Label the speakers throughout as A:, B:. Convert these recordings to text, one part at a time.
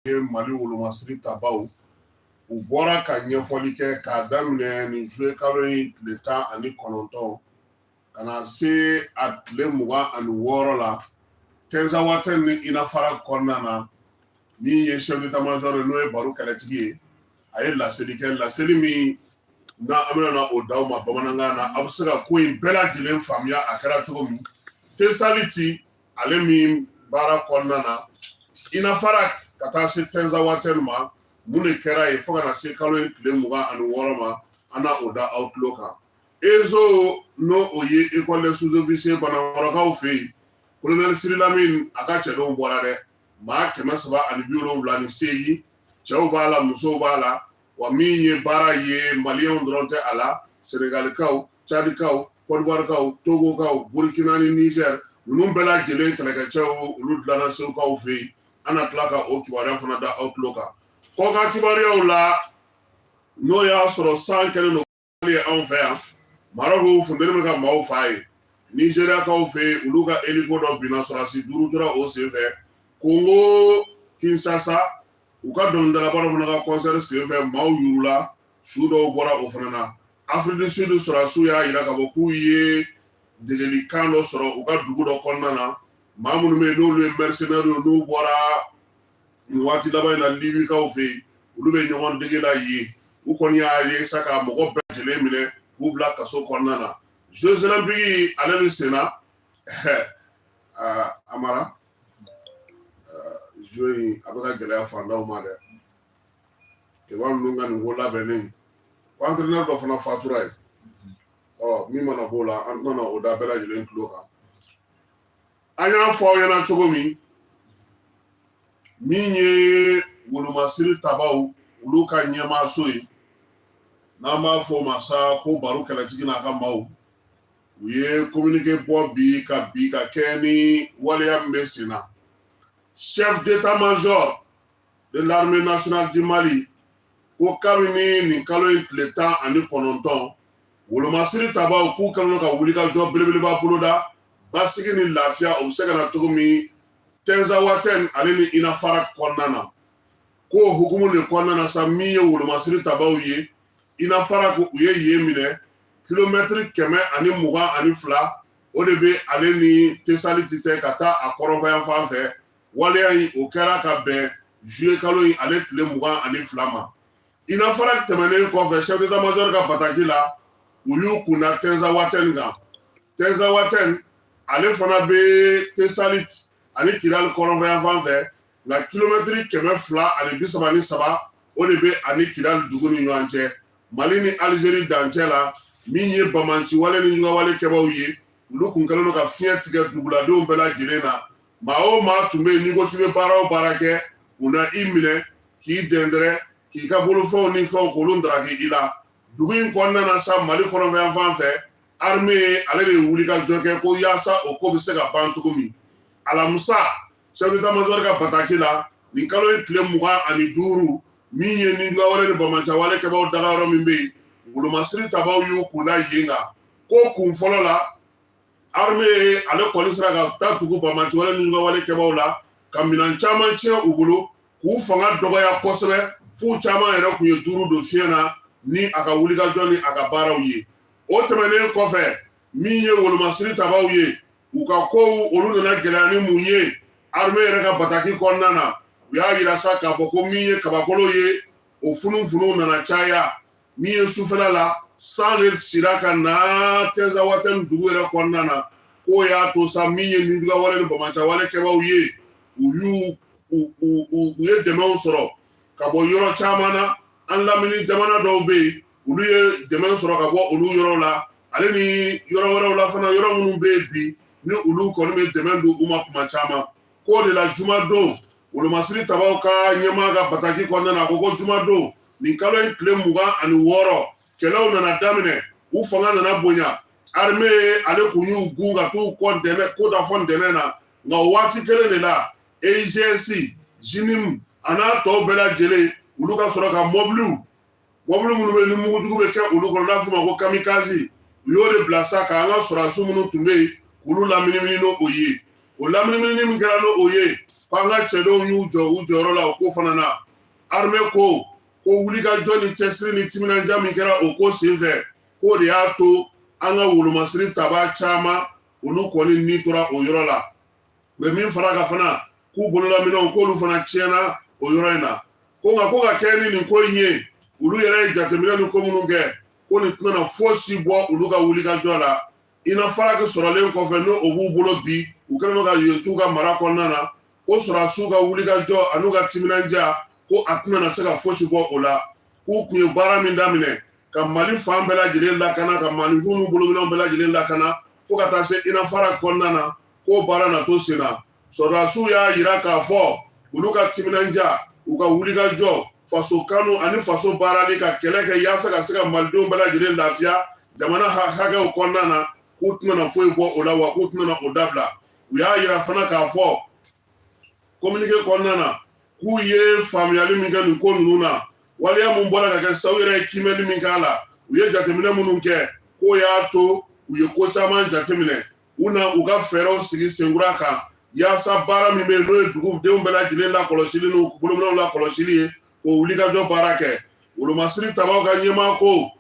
A: Ye Mali wolomasiri tabaw, u bɔra ka ɲɛfɔli kɛ k'a daminɛ nin zuye kalo in tile 19 ka na se a tile 26 la, Tɛnzawatɛn ni Inafarak kɔnɔna na. Min ye chef d'état-major ye, n'o ye Baro Kɛlɛtigi ye, a ye laseli kɛ, laseli min n'a an bɛna na o d'aw ma bamanankan na, aw bɛ se ka ko in bɛɛ lajɛlen faamuya a kɛra cogo min. Tesaliti ale min baara kɔnɔna na, Inafarak ka taa se Tɛnzawatɛn ma, mun de kɛra yen fo ka na se kalo in tile 26 ma, an na o da aw tulo kan. ESO, n'o o ye École des sous-officiers Banakɔrɔkaw fɛ yen, colonel Siri Lamine a ka cɛdenw bɔra dɛ, maa 378, cɛw b'a la, musow b'a la. Wa min ye baara ye, maliyɛnw dɔrɔn tɛ a la, senegalikaw, cadikaw, kɔdiwarikaw, togokaw, burukina ni nizɛr, ninnu bɛɛ lajɛlen kɛlɛkɛcɛw, olu dilanna segukaw fɛ yen. An na tila ka o kibaruya fana da aw tulo kan. Kɔkan kibaruyaw la, n'o y'a sɔrɔ san kɛlen don ye anw fɛ yan Marɔku, funteni bɛ ka maaw fa yen. Nizeriyakaw fɛ yen, olu ka hélico dɔ binna, sɔrɔdasi 5 tora o senfɛ. Kongo Kinsasa, u ka dɔnkilidalaba dɔ fana ka concert senfɛ, maaw yurula, su dɔw bɔra o fana na. Afrique du Sud sɔrɔdasiw y'a jira k'a fɔ k'u ye degelikan dɔ sɔrɔ u ka dugu dɔ kɔnɔna na. Maa minnu bɛ yen, n'olu ye mercenaires ye, n'u bɔra nin waati laban in na Libikaw fɛ yen, olu bɛ ɲɔgɔn dege la yen. U kɔni y'a ye sa ka mɔgɔ bɛɛ lajɛlen minɛ k'u bila kaso kɔnɔna na. Jeux olympiques ale bɛ sen na, Amara, jeux in a bɛ ka gɛlɛya fantanw ma dɛ. Keba ninnu ka nin ko labɛnnen ko entraîneur dɔ fana fatura yen. Ɔ min mana b'o la, an tɛna o da bɛɛ lajɛlen tulo kan. An y'a fɔ aw ɲɛna cogo min, min ye wolomasiri tabaw olu ka ɲɛmaaso ye, n'an b'a fɔ o ma sa ko Baro Kɛlɛtigi n'a ka maaw, u ye communiqué bɔ bi ka bi ka kɛ ni waleya min bɛ sen na. Chef d'état-major de l'armée nationale du Mali ko kabini nin kalo in tile 19, wolomasiri tabaw k'u kɛlen don ka wulikajɔ belebeleba boloda basigi ni lafiya o bɛ se ka na cogo min Tɛnzawatɛn ale ni Inafarak kɔnɔna na. K'o hukumu de kɔnɔna na sa, min ye wolomasiri tabaw ye, Inafarak, u ye yen minɛ, kilomɛtiri 122 o de bɛ ale ni Tesaliti cɛ ka taa a kɔrɔnfɛ fan fɛ. Waleya in, o kɛra ka bɛn juillet kalo in ale tile 22 ma. Inafarak tɛmɛnen kɔfɛ, chef d'état-major ka bataki la, u y'u kunda Tɛnzawatɛn kan. Tɛnzawatɛn ale fana bɛ Tesalit ani Kidali kɔrɔnfɛ fan fɛ, nka kilomɛtiri 233 o de bɛ ani Kidali dugu ni ɲɔgɔn cɛ, Mali ni Alizeri dancɛ la. Min ye banbaanci wale ni ɲugawale kɛbaw ye, olu kun kɛlen don ka fiɲɛ tigɛ duguladenw bɛɛ lajɛlen na. Maa o maa tun bɛ yen, n'i ko k'i bɛ baara o baara kɛ, u na i minɛ k'i dɛndɛrɛ, k'i ka bolofɛnw ni fɛnw k'olu daraki i la. Dugu in kɔnɔna na sa, Mali kɔrɔnfɛ fan fɛ, armée ale de ye wulikajɔ kɛ ko yaasa o ko bɛ se ka ban cogo min. Alamisa, chef d'état-major ka bataki la, nin kalo in tile 25, min ye nijugawale ni banbaanciwale kɛbaw dagayɔrɔ min bɛ yen, wolomasiri tabaw y'u kunda yen kan. Ko kun fɔlɔ la, armée ale kɔni sera ka taa tugu banbaanciwale ni nijugawale kɛbaw la ka minɛn caman tiɲɛ u bolo, k'u fanga dɔgɔya kosɛbɛ, f'u caman yɛrɛ tun ye duuru don fiɲɛ na ni a ka wulikajɔ ni a ka baaraw ye. O tɛmɛnen kɔfɛ, min ye wolomasiri tabaw ye, u ka kow olu nana gɛlɛya ni mun ye? Armée yɛrɛ ka bataki kɔnɔna na, u y'a yira sa k'a fɔ ko min ye kabakolo ye, o funufunu nana caya. Min ye sufɛla la, san de sira ka na Tɛnzawatɛn dugu yɛrɛ kɔnɔna na. K'o y'a to sa, min ye nijugawale ni banbaanciwale kɛbaw ye, u y'u u ye dɛmɛw sɔrɔ ka bɔ yɔrɔ caman na. An lamini jamana dɔw bɛ yen, olu ye dɛmɛ sɔrɔ ka bɔ olu yɔrɔw la, ale ni yɔrɔ wɛrɛw la fana, yɔrɔ minnu bɛ yen bi ni olu kɔni bɛ dɛmɛ don u ma kuma caman. K'o de la, jumadon, wolomasiri tabaw ka ɲɛmaa ka bataki kɔnɔna na, a ko ko jumadon nin kalo in tile 26, kɛlɛw nana daminɛ, u fanga nana bonya. Armée ale kun y'u gun ka t'u kɔ ntɛnɛn ko da fɔ ntɛnɛn na, nka o waati kelen de la, EIGS, JNIM a n'a tɔw bɛɛ lajɛlen, olu ka sɔrɔ ka mɔbiliw, mɔbili minnu bɛ ni mugujugu bɛ kɛ olu kɔnɔ, n'a fɔ ma ko kamikaze, u y'o de bila sa k'an ka sɔrɔdasi minnu tun bɛ yen, k'olu laminimini n'o ye. O laminimini min kɛra n'o ye, ko an ka cɛdenw y'u jɔ u jɔyɔrɔ la o ko fana na. Armée ko wulikajɔ ni cɛsiri ni timinandiya min kɛra o ko senfɛ, k'o de y'a to an ka wolomasiri tabaa caman, olu kɔni ni tora o yɔrɔ la. U ye min fara kan fana, k'u bololaminɛnw, k'olu fana tiɲɛna o yɔrɔ in na. Ko nka ko ka kɛ ni nin ko in ye, olu yɛrɛ ye jateminɛ ni ko minnu kɛ, ko nin tɛna fosi bɔ olu ka wulikajɔ la. Inafarak sɔrɔlen kɔfɛ, n'o o b'u bolo bi, u kɛlen don ka yen t'u ka mara kɔnɔna na, ko sɔrɔdasiw ka wulikajɔ an'u ka timinandiya, ko a tɛna se ka fosi bɔ o la. K'u kun ye baara min daminɛ ka Mali fan bɛɛ lajɛlen lakana, ka maaninfinw n'u bolominɛnw bɛɛ lajɛlen lakana, fo ka taa se Inafarak kɔnɔna na, k'o baara na to sen na. Sɔrɔdasiw y'a yira k'a fɔ olu ka timinandiya, u ka wulikajɔ, faso kanu ani faso baarali, ka kɛlɛ kɛ yaasa ka se ka malidenw bɛɛ lajɛlen lafiya jamana hakɛw kɔnɔna na, k'u tɛna foyi bɔ o la, wa k'u tɛna o dabila. U y'a yira fana k'a fɔ communiqué kɔnɔna na k'u ye faamuyali min kɛ nin ko ninnu na, waleya mun bɔra ka kɛ sisan, u yɛrɛ ye kiimɛli min k'a la, u ye jateminɛ minnu kɛ, k'o y'a to u ye ko caman jateminɛ. U na u ka fɛɛrɛw sigi senkura kan yaasa baara min bɛ yen, n'o ye dugudenw bɛɛ lajɛlen lakɔlɔsili n'u bolominɛnw lakɔlɔsili ye, k'o wulikajɔ baara kɛ. Wolomasiri tabaw ka ɲɛmaa ko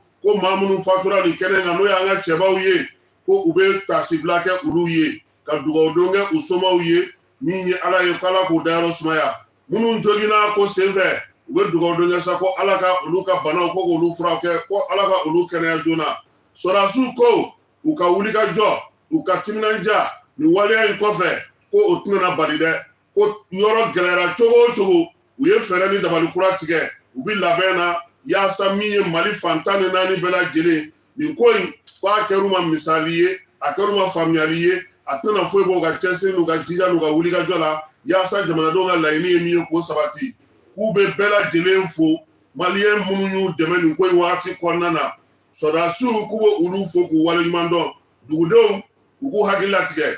A: maa minnu fatura nin kɛnɛ kan, n'o y'an ka cɛbaw ye, ko u bɛ taasibila kɛ olu ye, ka dugawudon kɛ u somaw ye min ye Ala ye, ko Ala k'u dayɔrɔ sumaya. Minnu joginna ko senfɛ, u bɛ dugawudon kɛ sa ko Ala ka olu ka banaw, ko k'olu furakɛ, ko Ala ka olu kɛnɛya joona. Sɔrɔdasiw ko u ka wulikajɔ, u ka timinandiya nin waleya in kɔfɛ, ko o tɛna bali dɛ. Ko yɔrɔ gɛlɛyara cogo o cogo, u ye fɛɛrɛ ni dabali kura tigɛ, u bɛ labɛn na yaasa min ye Mali fan 14 bɛɛ lajɛlen, nin ko in, ko a kɛr'u ma misali ye, a kɛr'u ma faamuyali ye, a tɛna foyi bɔ u ka cɛsiri n'u ka jija n'u ka wulikajɔ la yaasa jamanadenw ka laɲini ye min ye, k'o sabati. K'u bɛ bɛɛ lajɛlen fo, maliyɛn minnu y'u dɛmɛ nin ko in waati kɔnɔna na. Sɔrɔdasiw k'u bɛ olu fo k'u waleɲuman dɔn. Dugudenw, u k'u hakili latigɛ,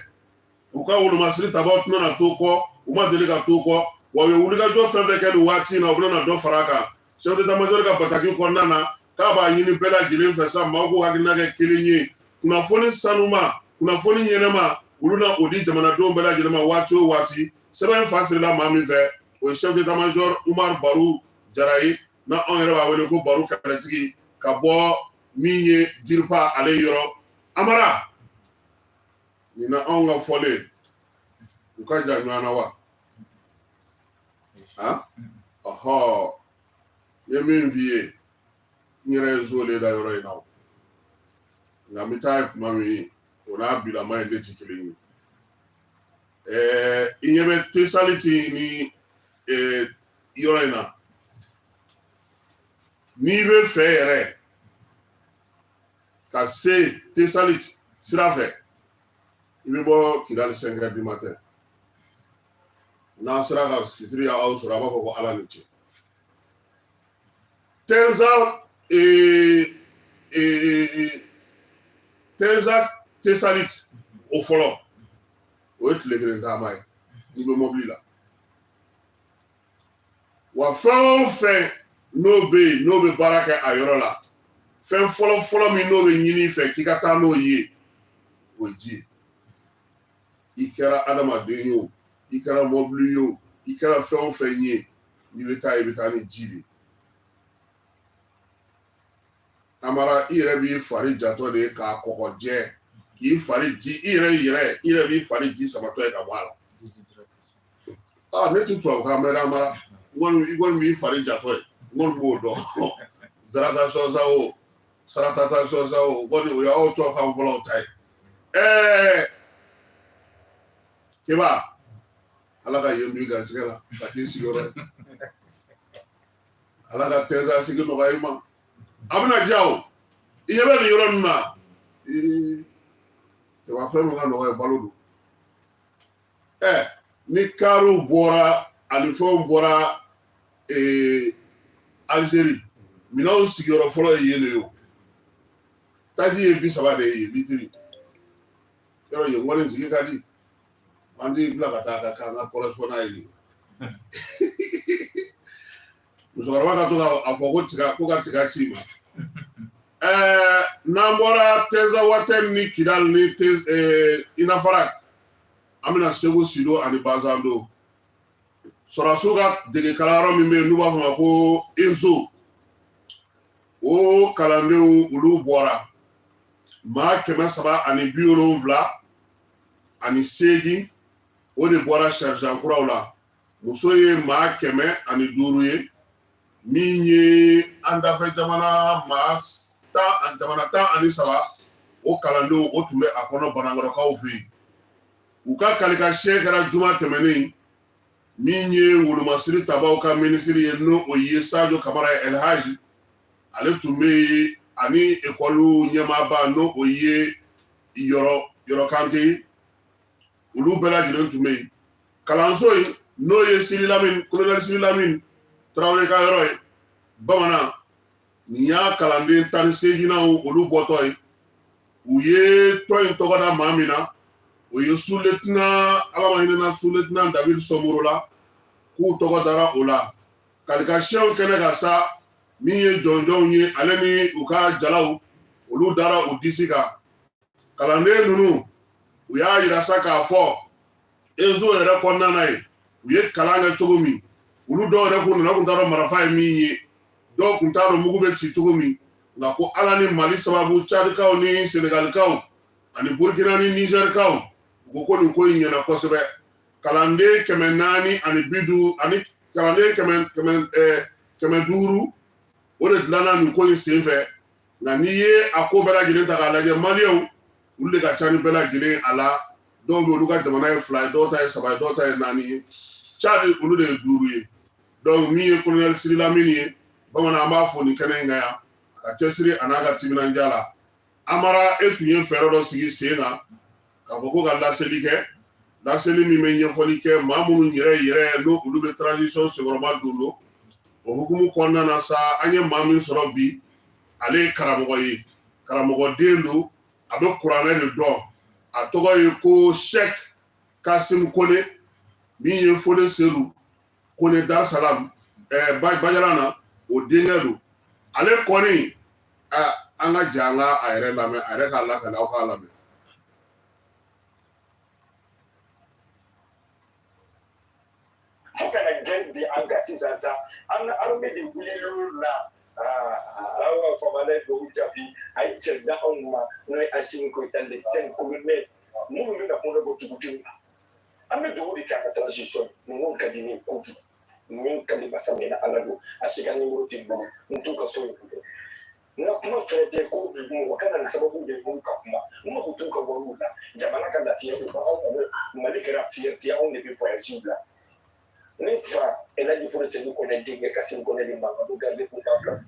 A: u ka wolomasiri tabaw tɛna to kɔ, u ma deli ka to kɔ, wa u ye wulikajɔ fɛn fɛn kɛ nin waati in na, u bɛna dɔ fara a kan. Chef d'état major ka bataki kɔnɔna na, k'a b'a ɲini bɛɛ lajɛlen fɛ sa, maaw k'u hakilina kɛ kelen ye, kunnafoni sanuma, kunnafoni ɲɛnama, olu na o di jamanadenw bɛɛ lajɛlen ma waati o waati. Sɛbɛn fa sirila maa min fɛ, o ye chef d'état major Umar Baru Jara ye, na anw yɛrɛ b'a wele ko Baru Kɛlɛtigi, ka bɔ min ye Diripa ale yɔrɔ. Amara, nin na anw ka fɔlen u ka jan ɲɔgɔn na wa? Ɔhɔ, n ye min f'i ye, n yɛrɛ ye zo le da yɔrɔ in na o, nka n bɛ taa ye tuma min, o n'a bilama in de ti kelen ye. I ɲɛ bɛ Tesaliti ni yɔrɔ in na, n'i bɛ fɛ yɛrɛ ka se Tesaliti sira fɛ, i bɛ bɔ Kidali 5 heures du matin. N'an sera ka fitiri y'aw sɔrɔ, a b'a fɔ ko Ala ni ce. Tɛnza, Tɛnza Tesaliti, o fɔlɔ, o ye tile kelen taama ye n'i bɛ mɔbili la. Wa fɛn o fɛn n'o bɛ yen, n'o bɛ baara kɛ a yɔrɔ la, fɛn fɔlɔ fɔlɔ min n'o bɛ ɲini i fɛ k'i ka taa n'o ye, o ye ji ye. I kɛra adamaden ye o, i kɛra mɔbili ye o, i kɛra fɛn o fɛn ye, n'i bɛ taa, i bɛ taa ni ji de ye. Amara, i yɛrɛ b'i fari jatɔ de ye k'a kɔgɔ jɛ, k'i fari ji, i yɛrɛ yɛrɛ, i yɛrɛ b'i fari ji samatɔ ye ka bɔ a la. Aa, ne ti tubabukan mɛn dɛ, Amara. I kɔni b'i fari jatɔ ye, n kɔni b'o dɔn. Zaratation sa o, saratation sa o, o kɔni o y'aw tubabukan fɔlɔw ta ye. Keba, Ala ka yen don i garijɛgɛ la ka k'i sigiyɔrɔ ye. Ala ka Tɛnza sigi nɔgɔya i ma. A bɛna diya o. I ɲɛ bɛ nin yɔrɔ ninnu na. Keba, fɛn min ka nɔgɔ ye, balo don. Ni kariw bɔra ani fɛnw bɔra Alizeri, minɛnw sigiyɔrɔ fɔlɔ ye yen de ye o. Taji ye 30 de ye litiri. Yɔrɔ yen kɔni sigi ka di. An t'i bila ka taa ka k'an ka correspondant ye. Musokɔrɔba ka to k'a fɔ ko tiga, ko ka tiga ci ma. N'an bɔra Tɛnzawatɛn ni Kidali ni Inafarak, an bɛna Segu Sido ani Bazando. Sɔrɔdasiw ka dege kalanyɔrɔ min bɛ yen n'u b'a fɔ ma ko ESO, o kalandenw olu bɔra maa 378, o de bɔra sergent kuraw la. Muso ye maa 105 ye. Min ye an dafɛ jamana maa tan, jamana 13, o kalandenw o tun bɛ a kɔnɔ Banankɔrɔkaw fɛ yen. U ka kalikasiyɛn kɛra juma tɛmɛnen. Min ye wolomasiri tabaw ka minisiri ye, n'o o ye Sajo Kamara ye, Elhaji, ale tun bɛ yen, ani ekɔliw ɲɛmaaba, n'o o ye Yɔrɔ Yɔrɔ Kante ye, olu bɛɛ lajɛlen tun bɛ yen. Kalanso in, n'o ye Siri Lamini, colonel Siri Lamini Tarawele ka yɔrɔ ye Bamanan, nin y'a kalanden 18nanw olu bɔtɔ ye. U ye tɔn in tɔgɔ da maa min na, o ye sous-lieutenant, Ala ma hinɛna sous-lieutenant David Sɔmoro la, k'u tɔgɔ dara o la. Kalikasiyɛnw kɛnɛ kan sa, min ye jɔnjɔnw ye, ale ni u ka jalaw, olu dara u disi kan. Kalanden ninnu, u y'a yira sa k'a fɔ ESO yɛrɛ kɔnɔna na ye, u ye kalan kɛ cogo min, olu dɔw yɛrɛ kun nana kun t'a dɔn marafa ye min ye, dɔw kun t'a dɔn mugu bɛ ci cogo min. Nka ko Ala ni Mali sababu, Cadikaw ni Senegalikaw ani Burkina ni Nizɛrikaw, u ko ko nin ko in ɲɛna kosɛbɛ. Kalanden 450 ani kalanden 500, o de dilanna nin ko in sen fɛ. Nka n'i ye a ko bɛɛ lajɛlen ta k'a lajɛ, maliyɛnw olu de ka ca ni bɛɛ lajɛlen a la. Dɔw bɛ olu ka jamana ye fila ye, dɔw ta ye saba ye, dɔw ta ye naani ye. Cadi, olu de ye duuru ye. Donc min ye colonel Siri Lamini ye Bamanan, an b'a fo nin kɛnɛ in kan yan, a ka cɛsiri a n'a ka timinandiya la. Amara, e tun ye fɛɛrɛ dɔ sigi sen kan k'a fɔ ko ka laseli kɛ, laseli min bɛ ɲɛfɔli kɛ maa minnu yɛrɛ yɛrɛ n'o olu bɛ transition senkɔrɔma don don. O hukumu kɔnɔna na sa, an ye maa min sɔrɔ bi, ale ye karamɔgɔ ye, karamɔgɔden don, a bɛ kuranɛ de dɔn. A tɔgɔ ye ko Sɛk Kasim Kone, min ye Fode Seru Kone Dar Salam Bajalan na, o denkɛ don. Ale kɔni, an ka jɛ an ka a yɛrɛ lamɛn, a yɛrɛ k'a lakale, aw k'a lamɛn.
B: Fo ka na gɛn di an kan sisan sa, an ka armée de wulila la. Awa faama ye dugawu jaabi, a ye cɛ da anw ma, n'o ye Asimi Goyita, les cinq colonels minnu bɛna kɔnɔ bɔ dugudenw na. An bɛ dugawu de kɛ a ka transition ninnu ka di ne ye kojugu. Min ka di masa min na, Ala don a si ka nimoro tɛ n bolo, n t'u ka so in bolo. N ka kuma fɛnɛ tɛ ko mɔgɔ ka na nin sababu de b'u ka kuma. N mako t'u ka wariw la, jamana ka lafiya u ma. Anw ka Mali kɛra fierté, anw de bɛ voyage bila. Ne fa Elhaji Fode Sedu Kɔnɛ denkɛ Kasim Kɔnɛ de Mamadu garde ko k'a bila.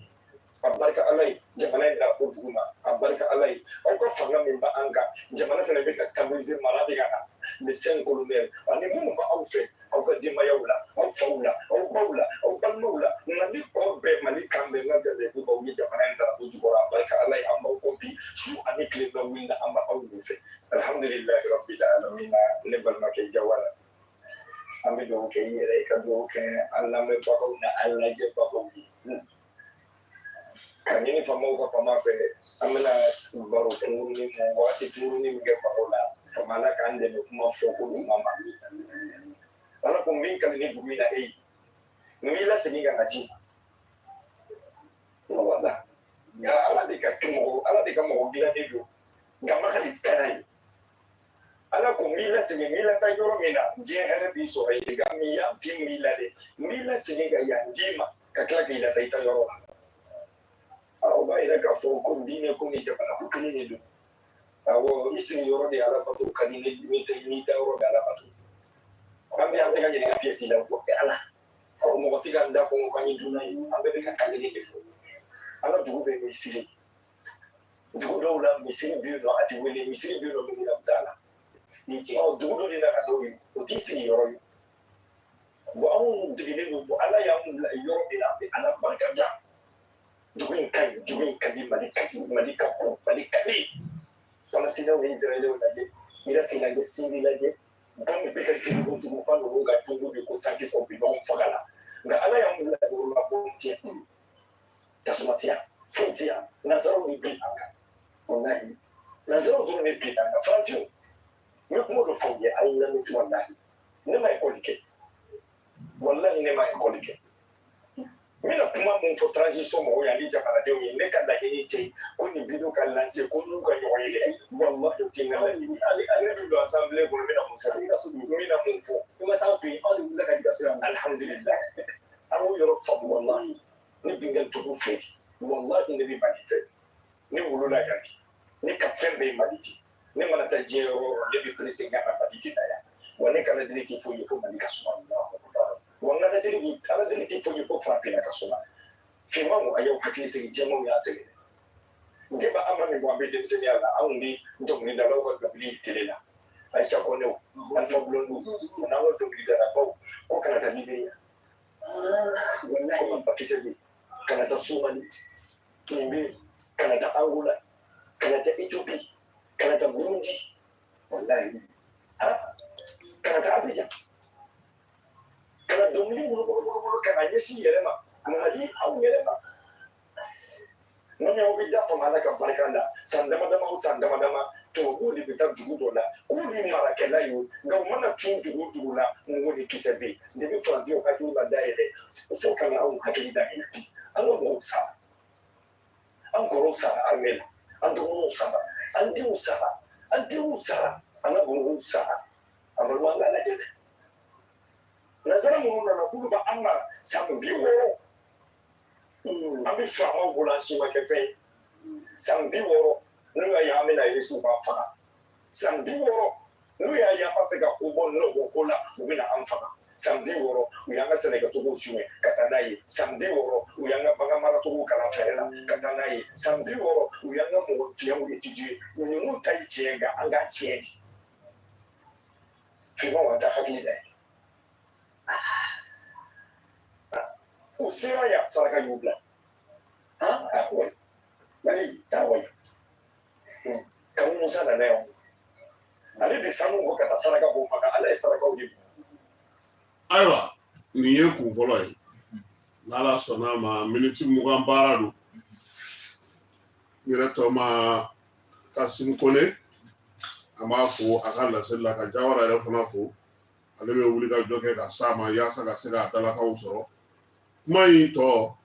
B: A barika Ala ye, jamana in da ko jugu ma. A barika Ala ye, aw ka fanga min b'an kan, jamana fana bɛ ka stabiliser, mara bɛ ka na. Les cinq colonels ani minnu b'aw fɛ, aw ka denbayaw la, aw faw la, aw baw la, aw balimaw la, Mali kɔ bɛɛ, Mali kan bɛɛ, n ka gɛlɛya ko b'aw ye jamana in da ko jukɔrɔ. A barika Ala ye, an b'aw kɔ bi su ani tile bɛɛ wuli an b'aw nɔfɛ. Alhamdulilahi rabbil alamina. Ne balimakɛ Jawara, an bɛ dugawu kɛ i yɛrɛ ye, ka dugawu kɛ an lamɛnbagaw ni an lajɛbagaw ye, ka ɲini faamaw ka faama fɛ. An bɛna baro kunkurunin mun, waati kunkurunin min kɛ baro la, faama Ala k'an dɛmɛ kuma fɔ ko ɲuman ma. Ala ko min ka di ni dugu in na e ye, n b'i lasegin ka na ji ma. Wala nka Ala de ka mɔgɔ, Ala de ka mɔgɔ dilannen don, nka makali kana ye. Ala ko n b'i lasegin, n b'i lataa yɔrɔ min na, diɲɛ hɛrɛ b'i sɔrɔ yen. Nka min yan ti b'i la dɛ, n b'i lasegin ka yan d'i ma, ka tila k'i lataa i ta yɔrɔ la. O b'a yira k'a fɔ ko diinɛ ko ni jamana ko kelen de don. Awɔ, i sigiyɔrɔ de Ala bato ka di ne tɛ, n'i ta yɔrɔ de Ala bato. An bɛ an tɛ ka ɲininka pièce la ko Ala. Ɔ, mɔgɔ tɛ ka n da kɔngɔ k'an ye dunan ye, an bɛɛ bɛ ka kan kelen de fɔ. An ka dugu bɛɛ misiri, dugu dɔw la misiri bɛ yen nɔ, a tɛ wele misiri bɛ yen nɔ, misiri t'a la. Ɔ, dugu dɔ de nana dɔw ye, o t'i sigiyɔrɔ ye. Bon, anw degelen don. Bon, Ala y'anw bila yɔrɔ min na, an bɛ Ala barika da. Dugu in ka ɲi, dugu in ka di, Mali ka di, Mali ka bon, Mali ka di. Palestiniens ni Israéliens lajɛ, Irak lajɛ, Syrie lajɛ, bɔn bɛ ka jugu kojugu ba ninnu ka jugu de ko sankisɛw bɛ ɲɔgɔn faga la. Nka Ala y'anw bila yɔrɔ la, bɔn tɛ yan, tasuma tɛ yan, foyi tɛ yan. Nanzaraw de bin an kan, walahi, nanzaraw dɔrɔn de bin an kan. Faransiw, n bɛ kuma dɔ fɔ aw ye, a ye lamɛn. Walahi, ne ma ekɔli kɛ. Walahi, ne ma ekɔli kɛ. N bɛna kuma mun fɔ transition mɔgɔw ye ani jamanadenw ye, ne ka laɲini tɛ ko nin vidéo ka lancer ko n'u ka ɲɔgɔn ye dɛ. Walahi, o tɛ n ka laɲini. Ne bɛ don assemblée kɔnɔ, n bɛna mun sɛbɛn, n bɛna mun fɔ?
C: I ma taa fɛ yen, aw de wulila ka di ka so yan.
B: Alhamdulilayi, an k'o yɔrɔ faamu. Walahi, ne bɛ n ka dugu fɛ. Walahi, ne bɛ Mali fɛ. Ne wolola yan bi, ne ka fɛn bɛɛ ye Mali de. Ne mana taa diɲɛ yɔrɔ o yɔrɔ, ne bɛ pressé n ka na Mali de la yan. Wa ne ka Ala deli tɛ foyi ye fo Mali ka suma. Wa n ka Ala deli tɛ foyi ye fo farafinna ka suma. Finmanw, a y'aw hakili sigi. Jɛmanw y'an sɛgɛn. Deba an ma min bɔ, an bɛ denmisɛnninya la, anw ni dɔnkilidalaw ka dɔnkili télé la, Ayisa Kɔnɛw, Alpha Blondy, n'an ka dɔnkilidalabaw ko kana taa Liberiya, wallahi, Alpha kisɛ bɛ, kana taa Somali, nin bɛ, kana taa Angola, kana taa Ethiopie, kana taa Burundi,
C: wallahi,
B: ha, kana taa Abidjan, kana dɔnkili wolowolowolo kana ɲɛsin yɛrɛ ma Mali, aw yɛrɛ ma. N'an y'aw bɛ da faamu, Ala ka barika la, san dama dama o san dama dama, tubabuw de bɛ taa dugu dɔ la k'u ni marakɛla ye o. Nka u mana cun dugu o dugu la, mugu ni kisɛ bɛ yen. Depuis faransiw hakili ma dayɛlɛ fo ka na anw hakili dayɛlɛ bi, an ka mɔgɔw sara, an kɔrɔw sara armée la, an dɔgɔninw sara, an denw sara, an denw sara, an ka mɔgɔw sara. An balima, an k'a lajɛ dɛ. Nanzara minnu nana k'olu b'an mara san 60, an bɛ faamaw bolo, an si ma kɛ fɛn ye. San 60, n'u y'a ye an bɛna irisiw b'an faga. San 60, n'u y'a ye an b'a fɛ ka ko bɔ nɔbɔ ko la, u bɛna an faga. San 60, u y'an ka sɛnɛkɛcogow suɲɛ ka taa n'a ye. San 60, u y'an ka bagan maracogow kalan fɛɛrɛ la ka taa n'a ye. San 60, u y'an ka mɔgɔ fiɲɛw étudier. Ninnu ta ye tiɲɛ, nka an k'a tiɲɛ di finmanw, an ta hakili la ye. U sera yan, saraka y'u bila. A wayi, Mali taa wayi. Kabu Musa nana yan, ale de sanu bɔ ka taa saraka bɔ Maka. Ala ye sarakaw de bɔ.
A: Ayiwa, nin ye kun fɔlɔ ye. N'Ala sɔnna a ma, miniti 20 baara don. N yɛrɛ tɔ ma Kasimu Kone, an b'a fo a ka laseli la, ka Jawara yɛrɛ fana fo. Ale bɛ wuli ka jɔ kɛ ka s'a ma yaasa ka se k'a dalakanw sɔrɔ. Kuma in tɔ,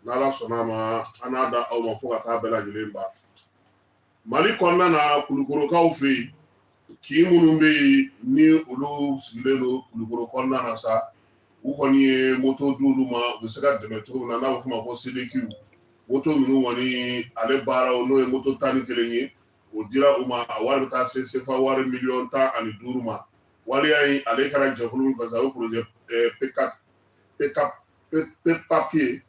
A: n'Ala sɔnna a ma, an n'a da aw ma fo ka taa bɛɛ lajɛlen ban. Mali kɔnɔna na, Kulukorokaw fɛ yen, kin minnu bɛ yen ni olu sigilen don Kulukoro kɔnɔna na sa, u kɔni ye moto di olu ma, u bɛ se ka dɛmɛ cogo min na, n'a bɛ f'o ma ko CDQ. Moto ninnu kɔni, ale baaraw, n'o ye moto 11 ye, o dira u ma. A wari bɛ taa se sefa wari miliyɔn 15 ma. Waleya in, ale kɛra jɛkulu min fɛ sa, o ye projet PK PK PPAP.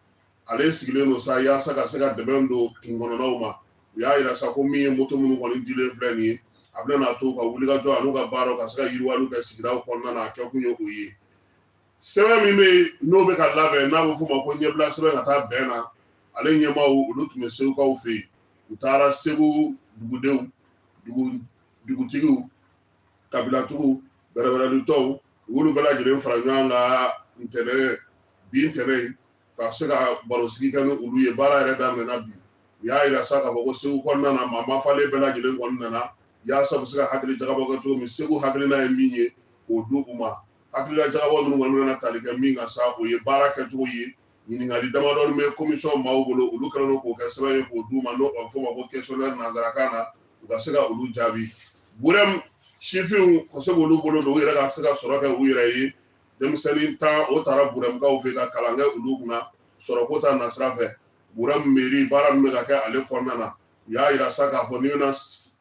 A: Ale sigilen don sa yaasa ka se ka dɛmɛ don kin kɔnɔnaw ma. U y'a yira sa ko min ye moto minnu kɔni dilen filɛ nin ye, a bɛna n'a to ka wulikajɔ an'u ka baaraw ka se ka yiriwaliw kɛ sigidaw kɔnɔna na. A kɛkun ye o ye. Sɛbɛn min bɛ yen n'o bɛ ka labɛn, n'a bɛ f'o ma ko ɲɛbila sɛbɛn ka taa bɛn na, ale ɲɛmaaw, olu tun bɛ Segukaw fɛ yen. U taara Segu dugudenw, dugutigiw, kabilatigiw, bɛrɛbɛrɛlitɔnw, u y'olu bɛɛ lajɛlen fara ɲɔgɔn kan ntɛnɛn, bi ntɛnɛn in, ka se ka barosigi kɛ ni olu ye. Baara yɛrɛ daminɛna bi. U y'a yira sa k'a fɔ ko Segu kɔnɔna na, maa mafalen bɛɛ lajɛlen kɔni nana yaasa u bɛ se ka hakili jagabɔ kɛ cogo min. Segu hakilina ye min ye, k'o di u ma. Hakilina jagabɔ ninnu kɔni bɛna tali kɛ min kan sa, o ye baara kɛcogo ye. Ɲininkali damadɔni bɛ commission maaw bolo, olu kɛlen don k'o kɛ sɛbɛn ye k'o d'u ma, n'o a bɛ f'o ma ko questionnaire nanzarakan na, u ka se ka olu jaabi. Burɛmu sifinw ka se k'olu bolo don u yɛrɛ ka se ka sɔrɔ kɛ u yɛrɛ ye. Denmisɛnnin 10, o taara Burɛmukaw fɛ ka kalan kɛ olu kunna sɔrɔko ta nasira fɛ. Burɛmu mairie, baara min bɛ ka kɛ ale kɔnɔna na, u y'a yira sa k'a fɔ n'i bɛna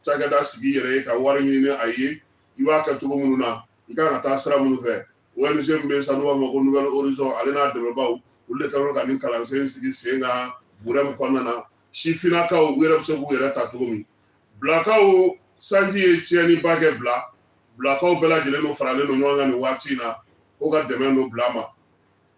A: cakɛda sigi i yɛrɛ ye ka wari ɲini a ye, i b'a kɛ cogo minnu na, i kan ka taa sira minnu fɛ. ONG min bɛ yen sa, n'u b'a fɔ ma ko Nouvel Horizon, ale n'a dɛmɛbaaw, olu de kɛlen don ka nin kalansen sigi sen kan Burɛmu kɔnɔna na. Sifinnakaw, u yɛrɛ bɛ se k'u yɛrɛ ta cogo min. Bilakaw, sanji ye tiɲɛniba kɛ Bila. Bilakaw bɛɛ lajɛlen don faralen don ɲɔgɔn kan nin waati in na ko ka dɛmɛ don Bila ma.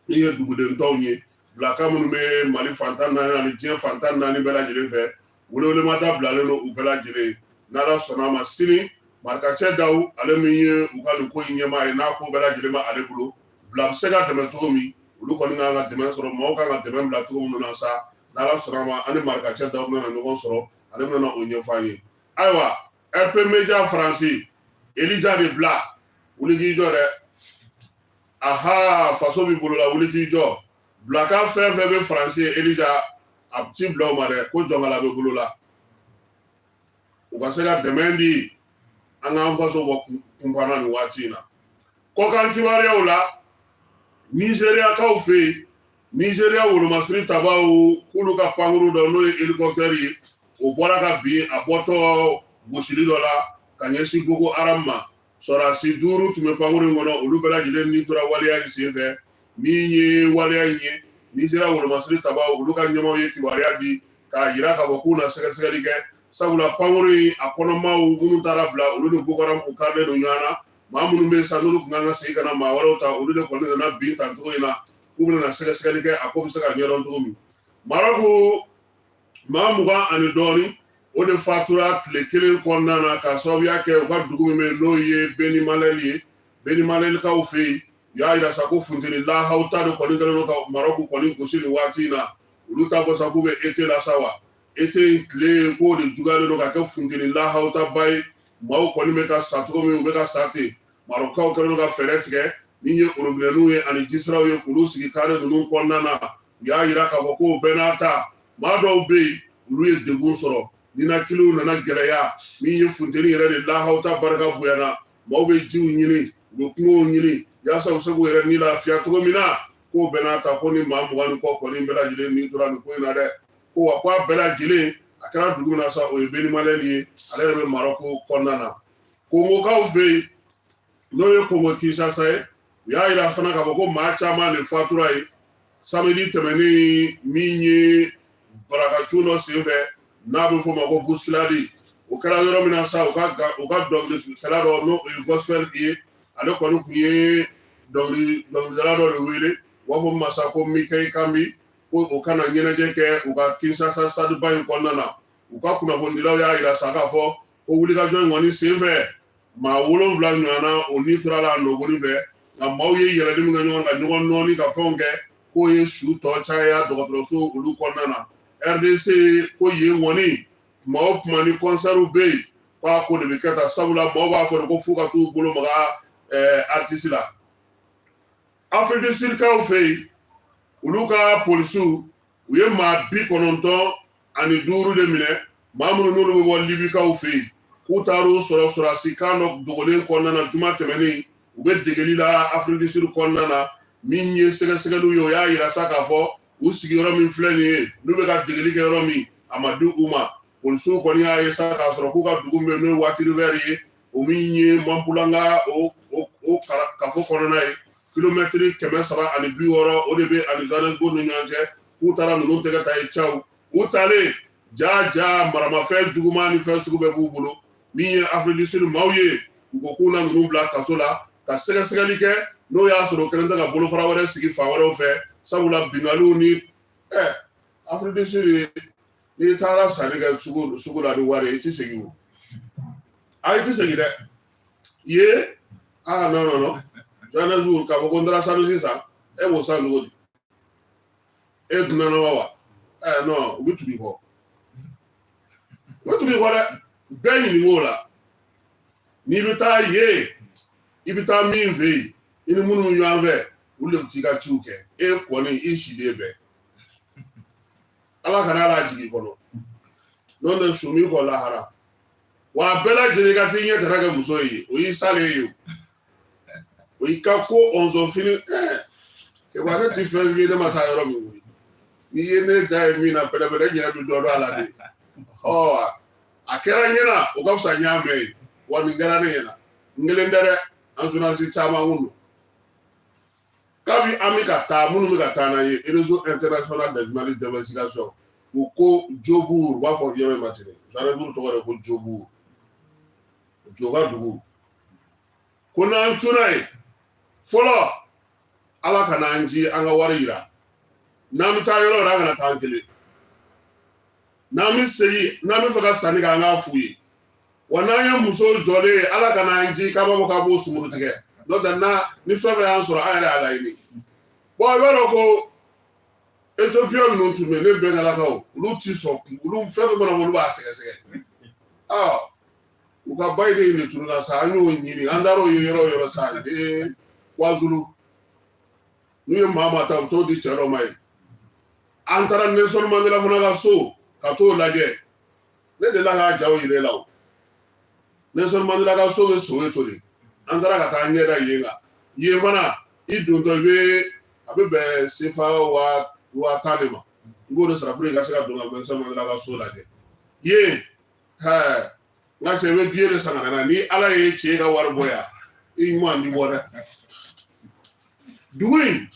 A: Min ye duguden tɔnw ye, Bilaka minnu bɛ Mali fan 14 ani diɲɛ fan 14 bɛɛ lajɛlen fɛ, welewelemada bilalen don u bɛɛ lajɛlen. N'Ala sɔnna a ma, sini Marikacɛ Dawu, ale min ye u ka nin ko in ɲɛmaa ye, n'a ko bɛɛ lajɛlen bɛ ale bolo, Bila bɛ se ka dɛmɛ cogo min, olu kɔni kan ka dɛmɛ sɔrɔ, maaw kan ka dɛmɛ bila cogo minnu na sa, n'Ala sɔnna a ma, an ni Marikacɛ Dawu bɛna ɲɔgɔn sɔrɔ, ale bɛna o ɲɛfɔ an ye. Ayiwa, RP Media Faransi, Elija de Bila, wuli k'i jɔ dɛ. Aha, faso b'i bolo la, wuli k'i jɔ. Bilaka fɛn fɛn bɛ Faransi ye, Elija a ti bila o ma dɛ, ko jɔnkala bɛ bolo la. U ka se ka dɛmɛ di an k'an faso bɔ kunpanna nin waati in na. Kɔkan kibaruyaw la, Nizeriyakaw fɛ yen, Nizeriya wolomasiri tabaw k'olu ka pankurun dɔ, n'o ye hélicoptère ye, o bɔra ka bin a bɔtɔ gosili dɔ la ka ɲɛsin Boko Haram ma. Sɔrɔdasi 5 tun bɛ pankurun in kɔnɔ, olu bɛɛ lajɛlen ni tora waleya in senfɛ. Min ye waleya in ye, Nizeriya wolomasiri tabaw, olu ka ɲɛmaaw ye kibaruya di k'a jira k'a fɔ k'u na sɛgɛsɛgɛli kɛ, sabula pankurun in a kɔnɔmaaw minnu taara bila, olu ni Boko Haram kun karilen don ɲɔgɔn na. Maa minnu bɛ yen sa, n'olu tun kan ka segin ka na maa wɛrɛw ta, olu de kɔni nana bin tan cogo in na. K'u bɛna sɛgɛsɛgɛli kɛ, a ko bɛ se ka ɲɛdɔn cogo min. Marɔku, maa 20 ani dɔɔni, o de fatura tile kelen kɔnɔna na k'a sababuya kɛ u ka dugu min bɛ yen, n'o ye Beni Malɛli ye. Beni Malɛlikaw fɛ yen, u y'a jira sa ko funteni lahawuta de kɔni kɛlen don ka Marɔku kɔni gosi nin waati in na. Olu t'a fɔ sa k'u bɛ été la sa wa, été in tile k'o de juguyalen don ka kɛ funteni lahawutaba ye. Maaw kɔni bɛ ka sa cogo min, u bɛ ka sa ten. Marɔkukaw kɛlen don ka fɛɛrɛ tigɛ min ye orobinɛninw ye ani jisiraw ye, k'olu sigi kare ninnu kɔnɔna na. U y'a jira k'a fɔ k'o bɛɛ n'a ta, maa dɔw bɛ yen, olu ye degun sɔrɔ, ninakiliw nana gɛlɛya. Min ye funteni yɛrɛ de lahawuta barika bonyana, maaw bɛ jiw ɲini, u bɛ kungow ɲini yaasa u bɛ se k'u yɛrɛ ni lafiya cogo min na. K'o bɛɛ n'a ta, ko ni maa 20 ni kɔ kɔni bɛɛ lajɛlen ni tora nin ko in na dɛ. Ko wa, ko a bɛɛ lajɛlen a kɛra dugu min na sa, o ye Beni Malɛli ye, ale yɛrɛ bɛ Marɔku kɔnɔna na. Kongokaw fɛ yen, n'o ye Kongo Kinshasa ye, u y'a jira fana k'a fɔ ko maa caman de fatura yen samedi tɛmɛnen, min ye barakacun dɔ senfɛ n'a bɛ f'o ma ko bousculade. O kɛra yɔrɔ min na sa, u ka dɔnkilidala dɔ, n'o ye gospel ye, ale kɔni tun ye dɔnkilidala dɔ de wele, u b'a fɔ min ma sa ko Mike Ekambi, ko o ka na ɲɛnajɛ kɛ u ka Kinshasa stade ba in kɔnɔna na. U ka kunnafonidilaw y'a jira sa k'a fɔ ko wulikajɔ in kɔni senfɛ, maa 7 ɲɔgɔnna o ni tora la nɔgɔni fɛ. Nka maaw ye yɛlɛli min kɛ ɲɔgɔn kan, ɲɔgɔn nɔɔni ka fɛnw kɛ, k'o ye su tɔ caya dɔgɔtɔrɔso olu kɔnɔna na. RDC ko yen kɔni, kuma o kuma ni kɔnsɛriw bɛ yen, k'a ko de bɛ kɛ tan, sabula maaw b'a fɔ de ko f'u ka t'u bolo maga artiste la. Afrique du Sud kaw fɛ yen, olu ka polisiw, u ye maa 95 de minɛ, maa minnu n'olu bɛ bɔ Libikaw fɛ yen, k'u taar'u sɔrɔ sɔrɔdasi kan dɔ dogolen kɔnɔna na juma tɛmɛnen, u bɛ degeli la Afrique du Sud kɔnɔna na. Min ye sɛgɛsɛgɛliw ye, o y'a yira sa k'a fɔ u sigiyɔrɔ min filɛ nin ye, n'u bɛ ka degeli kɛ yɔrɔ min, a ma di u ma. Polisiw kɔni y'a ye sa k'a sɔrɔ k'u ka dugu min bɛ yen, n'o ye White River ye, o min ye Mpumalanga o kafo kɔnɔna ye, kilomɛtiri 360 o de bɛ ani Johannesburg ni ɲɔgɔn cɛ. K'u taara ninnu tɛgɛ ta ye caw, u taalen ja ja maramafɛn juguman ni fɛn sugu bɛɛ b'u bolo. Min ye Afrique du Sud maaw ye, u ko k'u na ninnu bila kaso la ka sɛgɛsɛgɛli kɛ, n'o y'a sɔrɔ kɛlen tɛ ka bolofara wɛrɛ sigi fan wɛrɛw fɛ, sabula binkaliw ni Afrique du Sud, n'i taara sanni kɛ sugu la ni wari ye, i ti segin o. A, i ti segin dɛ. Ye, ah non non non, Johannesburg, k'a fɔ ko n taara sanu sisan, e b'o san cogo di? E dunanna wa? Ɛ non, u bɛ tugu i kɔ, u bɛ tugu i kɔ dɛ. Bɛɛ ɲininka o la. N'i bɛ taa yen, i bɛ taa min fɛ yen, i ni minnu bɛ ɲɔgɔn fɛ, olu de bɛ t'i ka ciw kɛ. E kɔni, i siden bɛɛ, Ala kana ala jigin kɔnɔ, n'o tɛ su min kɔ lahara wa, a bɛɛ lajɛlen ka t'i ɲɛ tara kɛ muso ye, o y'i salen ye, o y'i ka ko ɔnzɔn fini. Kɛba, ne ti fɛn f'i ye ne ma taa yɔrɔ min koyi. N'i ye ne da ye min na pɛrɛpɛrɛ, n yɛrɛ bɛ dɔ dɔn a la de. Ɔ, a kɛra n ɲɛna, o ka fisa n y'a mɛn ye wa. Nin kɛra ne ɲɛna, n kelen tɛ dɛ, an journaliste caman kun don. Kabi an bɛ ka taa, minnu bɛ ka taa n'an ye, Réseau international des journalistes d'investigation, u ko Jobourg, u b'a fɔ yɔrɔ in ma ten, Johannesburg tɔgɔ de ko Jobourg, jo ka dugu. Ko n'an cunna yen fɔlɔ, Ala ka n'an ci an ka wari yira. N'an bɛ taa yɔrɔ o yɔrɔ, an kana taa an kelen. N'an bɛ segin, n'an bɛ fɛ ka sanni kɛ, an k'a f'u ye wa. N'an ye muso jɔlen ye, Ala ka n'an ci k'an b'a fɔ k'a b'o sunguru tigɛ, n'o tɛ n'a ni fɛn fɛn y'an sɔrɔ, an yɛrɛ y'a laɲini. Bɔn, i b'a dɔn ko Éthiopien ninnu tun bɛ ne bɛnkalakaw, olu ti sɔn, olu fɛn fɛn mana fɔ, olu b'a sɛgɛsɛgɛ. Ɔ, u ka bayi de in de tununna sa, an y'o ɲini, an taar'o ye yɔrɔ o yɔrɔ sa, ee, Kwazulu. N'u ye maa maa ta, u t'o di cɛ dɔ ma yen. An taara Nelson Mandela fana ka so ka t'o lajɛ. Ne delila k'a jaw yir'e la o. Nelson Mandela ka so bɛ Soweto de. An taara ka taa an ɲɛ da yen kan. Yen fana, i dontɔ, i bɛ a bɛ bɛn sefa 10,000 de ma. I b'o de sara pour que i ka se ka don ka Nelson Mandela ka so lajɛ yen. Hɛɛ, n ka cɛ, i bɛ billet de san ka na. Ni Ala ye cɛ ka wari bɔ yan, i ɲuman di bɔ dɛ. Dugu in,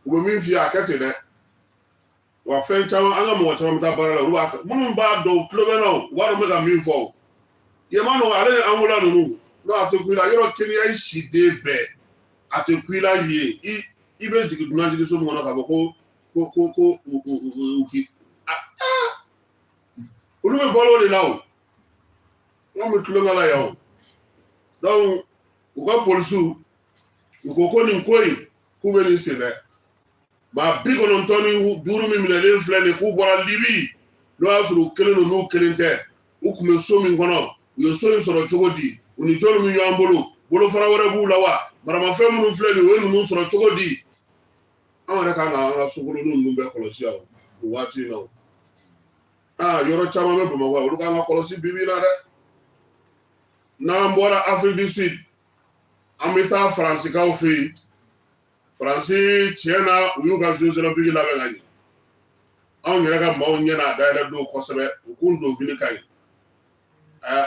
A: u bɛ min f'i ye, a kɛ ten dɛ. Wa fɛn caman, an ka mɔgɔ caman bɛ taa baara la, olu b'a minnu b'a dɔn, u tulo bɛ n na o, u b'a dɔn n bɛ ka min fɔ o. Yen ma nɔgɔn, ale ni Angola ninnu n'o, a tɛ ku i la yɔrɔ. Kenya, i siden bɛɛ, a tɛ ku i la yen. I bɛ jigin dunanjiginso min kɔnɔ, k'a fɔ ko u k'i olu bɛ balo o de la o. Anw bɛ tulonkɛ la yan o. Donc u ka polisiw, u ko ko nin ko in, k'u bɛ nin sen dɛ. Maa 95 min minɛlen filɛ nin, k'u bɔra Libi, n'o y'a sɔrɔ u kelen don, n'u kelen tɛ, u tun bɛ so min kɔnɔ, u ye so in sɔrɔ cogo di, u ni jɔnni bɛ ɲɔgɔn bolo, bolofara wɛrɛ b'u la wa, maramafɛn minnu filɛ nin, u ye ninnu sɔrɔ cogo di? Anw yɛrɛ kan ka an ka sokolonin ninnu bɛɛ kɔlɔsi yan o waati in na o. Aa, yɔrɔ caman bɛ Bamakɔ, olu kan ka kɔlɔsi bi bi in na dɛ. N'an bɔra Afrique du Sud, an bɛ taa Faransikaw fɛ yen. Faransi, tiɲɛ na, u y'u ka Jeux olympiques labɛn ka ɲɛ. Anw yɛrɛ ka maaw ɲɛna a dayɛlɛ don kosɛbɛ. U k'u don fini ka ɲi.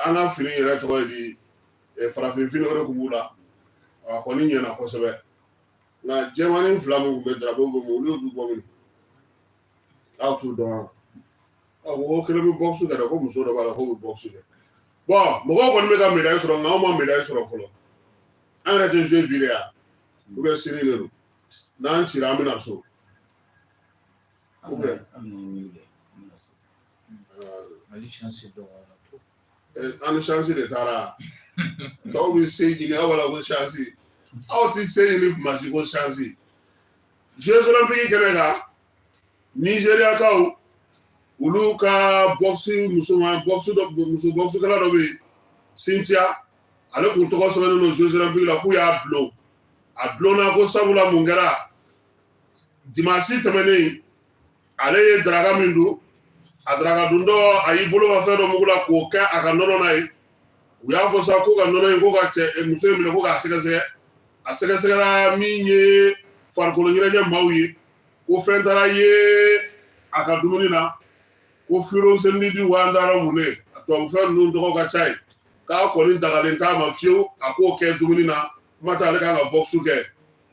A: An ka fini yɛrɛ tɔgɔ ye di? Farafin fini, o de tun b'u la. A kɔni ɲɛna kosɛbɛ, nka jɛmannin fila min tun bɛ drapeau bɛ olu y'olu bɔ min, aw t'u dɔn. A ko kelen bɛ boxe kɛ dɛ, ko muso dɔ b'a la k'o bɛ boxe kɛ. Bon, mɔgɔw kɔni bɛ ka médaille sɔrɔ, nka anw ma médaille sɔrɔ fɔlɔ. An yɛrɛ tɛ jouer bi de yan ou bien sini de don? N'an cira, an bɛna so ou bien?
D: An bɛna ɲini kɛ, an bɛna so. Mali chance dɔgɔyara trop.
A: An ni chance de taara. Dɔw bɛ se ɲini, aw b'a la ko chance. Aw tɛ se ɲini kuma si ko chance. Jeux olympiques kɛnɛ kan, Nigériakaw, olu ka boxe musoman, boxe dɔ, muso boxekɛla dɔ bɛ yen, Cynthia, ale kun tɔgɔ sɛbɛnnen don Jeux olympiques la, k'u y'a dulon. A dulonna ko sabula mun kɛra dimanche tɛmɛnen? Ale ye daraka min dun, a daraka dun dɔ, a y'i bolo ka fɛn dɔ mugu la k'o kɛ a ka nɔnɔ na ye. U y'a fɔ sa ko ka nɔnɔ in, ko ka cɛ muso in minɛ, ko k'a sɛgɛsɛgɛ. A sɛgɛsɛgɛra min ye, farikolo ɲɛnajɛ maaw ye ko fɛn taara ye a ka dumuni na, ko furosémide wa, an taara mun de, a tubabu fɛn ninnu tɔgɔ ka ca ye, k'a kɔni dagalen t'a ma fiyewu a k'o kɛ dumuni na. Kuma tɛ ale kan ka boxe kɛ.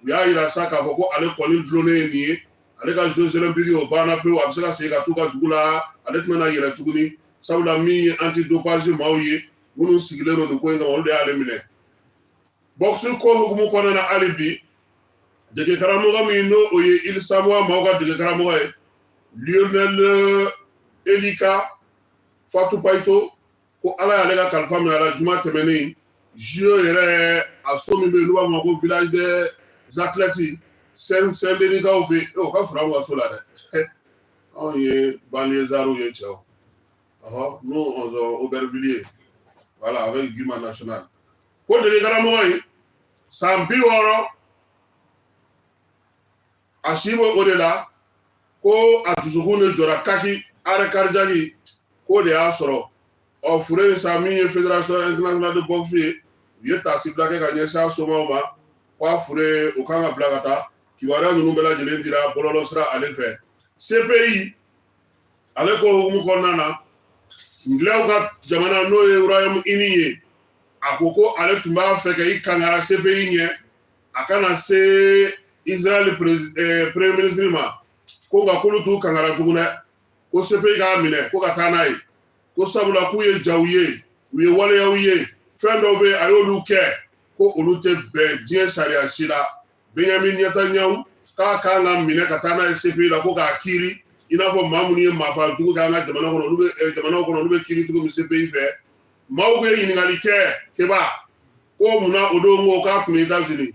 A: U y'a yira sa k'a fɔ ko ale kɔni dulonnen ye nin ye, ale ka Jeux olympiques, o banna pewu. A bɛ se ka segin ka t'u ka dugu la, ale tɛna na yɛlɛ tuguni, sabula min ye antidopage maaw ye minnu sigilen don nin ko in kama, olu de y'ale minɛ. Boxe ko hukumu kɔnɔna na, hali bi, dege karamɔgɔ min n'o o ye Île Samoa maaw ka dege karamɔgɔ ye, Lionel Elika Fatupaito, ko Ala y'ale ka kalifa minɛ a la juma tɛmɛnen. JO yɛrɛ a so min bɛ yen n'u b'a fɔ ma ko Village des Athlètes, Saint-Denis-kaw fɛ yen, o ka surun anw ka so la dɛ. Anw ye banlieusards ye, cɛw. Ɔhɔ, nous, on est Aubervilliers, voilà, avec Guima National. Ko dege karamɔgɔ in, san 60, a si bɛ o de la, ko a dusukun de jɔra kaki, arrêt cardiaque, k'o de y'a sɔrɔ. Ɔ, fure in sa, min ye Fédération internationale de boxe ye, u ye taasibila kɛ ka ɲɛsin a somaw ma, ko a fure, o kan ka bila ka taa. Kibaruya ninnu bɛɛ lajɛlen dira bɔlɔlɔ sira ale fɛ. CPI ale ko hukumu kɔnɔna na, Ngilɛw ka jamana, n'o ye Royaume-Uni ye, a ko ko ale tun b'a fɛ ka i kangara CPI ɲɛ, a kana se Israël premier ministre ma, ko nka k'olu t'u kangara tugun dɛ, ko CPI k'a minɛ ko ka taa n'a ye, ko sabula k'u ye jaw ye, u ye waleyaw ye, fɛn dɔw bɛ a y'olu kɛ, ko olu tɛ bɛn diɲɛ sariya si la. Benjamin Netanyahu k'a kan ka minɛ ka taa n'a ye CPI la, ko k'a kiiri i n'a fɔ maa minnu ye maafa jugu kɛ an ka jamana kɔnɔ, olu bɛ jamanaw kɔnɔ, olu bɛ kiiri cogo min CPI fɛ. Maaw bɛ ɲininkali kɛ Keba, ko munna o don ko k'a tun bɛ États-Unis?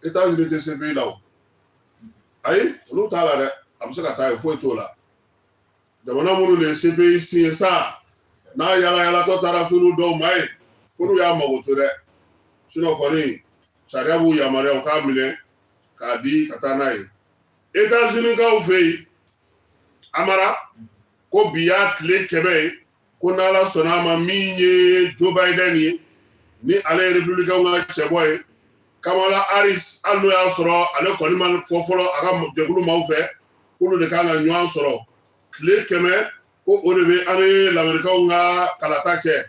A: États-Unis tɛ CPI la o. Ayi, olu t'a la dɛ. A bɛ se ka taa yen, foyi t'o la. Jamana minnu de ye CPI signé sa, n'a yala yalatɔ taara s'olu dɔw ma yen, ko n'u y'a mago to dɛ. Sinon kɔni, sariya b'u yamaruya u k'a minɛ. K'a di ka taa n'a ye États-Unis-kaw fɛ yen. Amara ko bi y'a tile 100 ye, ko n'Ala sɔnna a ma, min ye Joe Biden ye, ni ale ye républicain ka cɛbɔ ye, Kamala Harris, hali n'o y'a sɔrɔ ale kɔni ma fɔ fɔlɔ a ka jɛkulu maaw fɛ k'olu de kan ka ɲɔgɔn sɔrɔ tile 100, ko o de bɛ an ni lamerikaw ka kalata cɛ,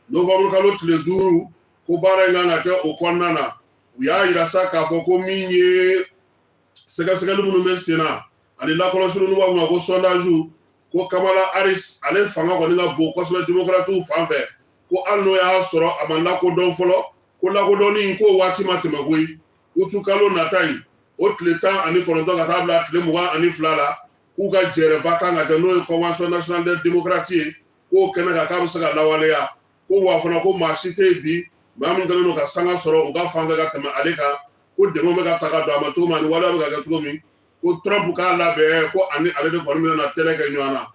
A: novembre kalo tile 5, ko baara in kan ka kɛ o kɔnɔna na. U y'a yira sa k'a fɔ ko min ye sɛgɛsɛgɛli minnu bɛ sen na ani lakɔlɔsili, n'u b'a fɔ ma ko sondage, ko Kamala Harris ale fanga kɔni ka bon kosɛbɛ démocrates fan fɛ, ko hali n'o y'a sɔrɔ a ma lakodɔn fɔlɔ, ko lakodɔnni ko waati ma tɛmɛ koyi. Utu kalo nata in, o tile 19 ka taa bila tile 22 la, k'u ka jɛrɛba kan ka kɛ, n'o ye Convention nationale des démocrates ye, k'o kɛnɛ kan k'a bɛ se ka lawaleya. Ko wa fana ko maa si tɛ yen bi, maa min kɛlen don ka sanga sɔrɔ u ka fan fɛ ka tɛmɛ ale kan, ko dɛmɛ bɛ ka ta ka don a ma cogo min ani waleya bɛ ka kɛ cogo min, ko Trump k'a labɛn, ko ani ale de kɔni bɛna na tɛlɛ kɛ ɲɔgɔn na.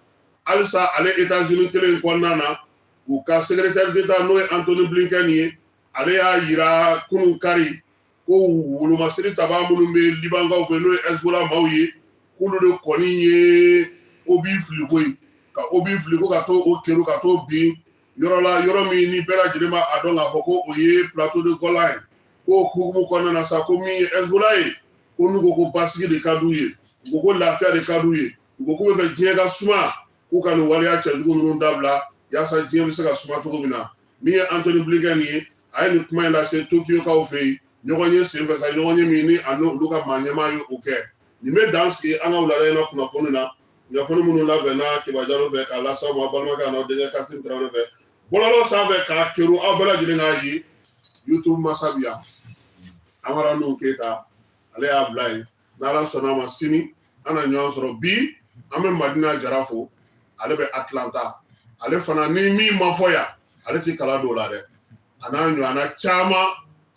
A: Halisa ale États-Unis kelen in kɔnɔna na, u ka secrétaire d'État, n'o ye Antony Blinken ye, ale y'a yira kunun kari ko wolomasiri tabaa minnu bɛ Libankaw fɛ, n'o ye Hezbollah maaw ye, k'olu de kɔni ye obus fili koyi, ka obus fili ko ka t'o o keru ka t'o bin yɔrɔ la, yɔrɔ min ni bɛɛ lajɛlen b'a dɔn k'a fɔ ko o ye plateau de Golan ye. Ko hukumu kɔnɔna na sa, ko min ye Hezbollah ye, ko n'u ko ko basigi de ka d'u ye, u ko ko lafiya de ka d'u ye, u ko k'u bɛ fɛ diɲɛ ka suma, k'u ka nin waleya cɛjugu ninnu dabila yaasa diɲɛ bɛ se ka suma cogo min na. Min ye Antony Blinken ye, a ye nin kuma in lase Tokiyokaw fɛ yen ɲɔgɔn ye senfɛ sa, ɲɔgɔn ye min ni a n'olu ka maa ɲɛmaa ye o kɛ. Nin bɛ dan sigi an ka wulada in na kunnafoni na, kunnafoni minnu labɛnna Keba Jalo fɛ k'a lase aw ma, balimakɛ an'aw denkɛ Kasim Tarawele fɛ bɔlɔlɔ sanfɛ, k'a keru aw bɛɛ lajɛlen k'a ye. YouTube masa bi yan, Amara Nuhu Keyita, ale y'a bila yen. N'Ala sɔnna a ma, sini an na ɲɔgɔn sɔrɔ. Bi an bɛ Madina Jara fo, ale bɛ Atlanta. Ale fana ni min ma fɔ yan, ale ti kala don o la dɛ. A n'a ɲɔgɔnna caman,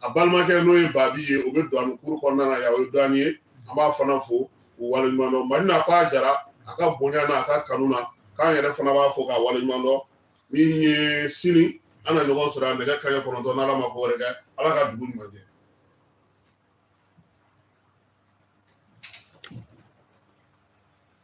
A: a balimakɛ n'o ye Babi ye, o bɛ douane kuru kɔnɔna na yan, o ye douane ye, an b'a fana fo k'u waleɲuman dɔn. Madina ko a jara a ka bonya n'a ka kanu na, k'an yɛrɛ fana b'a fo k'a waleɲuman dɔn. Min ye sini, an na ɲɔgɔn sɔrɔ a nɛgɛ kanɲɛ 9, n'Ala ma ko wɛrɛ kɛ. Ala ka dugu ɲuman jɛ.